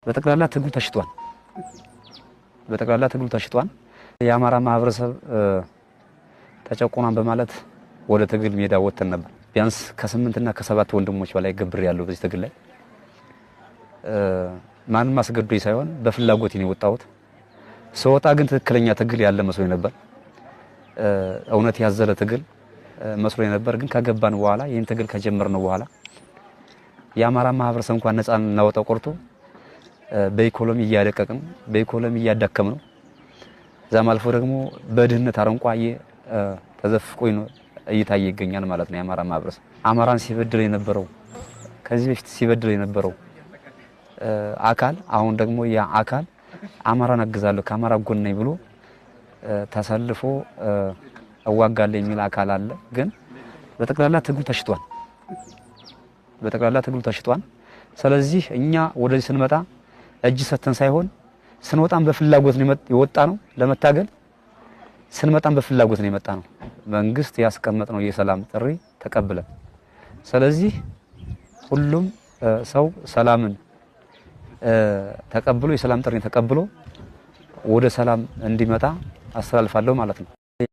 በጠቅላላ ትግሉ ተሽጧል። በጠቅላላ ትግሉ ተሽጧል። የአማራ ማህበረሰብ ተጨቆኗን በማለት ወደ ትግል ሜዳ ወጥተን ነበር። ቢያንስ ከ8 እና ከ7 ወንድሞች በላይ ገብር ያለው በዚህ ትግል ላይ ማንም አስገድዶኝ ሳይሆን በፍላጎቴ ነው የወጣሁት። ስወጣ ግን ትክክለኛ ትግል ያለ መስሎኝ ነበር። እውነት ያዘለ ትግል መስሎኝ ነበር። ግን ከገባን በኋላ፣ ይህን ትግል ከጀመርነው በኋላ፣ የአማራ ማህበረሰብ እንኳን ነፃ እናወጣው ቆርቶ በኢኮኖሚ እያደቀቅን፣ በኢኮኖሚ እያዳከም ነው። እዛም አልፎ ደግሞ በድህነት አረንቋ ተዘፍቆ እየታየ ይገኛል ማለት ነው። የአማራ ማህበረሰብ አማራን ሲበድል የነበረው፣ ከዚህ በፊት ሲበድል የነበረው አካል አሁን ደግሞ ያ አካል አማራን አግዛለሁ፣ ከአማራ ጎን ነኝ ብሎ ተሰልፎ እዋጋለሁ የሚል አካል አለ። ግን በጠቅላላ ትግሉ ተሽጧል። በጠቅላላ ትግሉ ተሽጧል። ስለዚህ እኛ ወደዚህ ስንመጣ እጅ ሰተን ሳይሆን ስንወጣም በፍላጎት ነው የወጣ ነው ለመታገል፣ ስንመጣም በፍላጎት ነው የመጣ ነው። መንግስት ያስቀመጥነው የሰላም ጥሪ ተቀብለን። ስለዚህ ሁሉም ሰው ሰላምን ተቀብሎ፣ የሰላም ጥሪ ተቀብሎ ወደ ሰላም እንዲመጣ አስተላልፋለሁ ማለት ነው።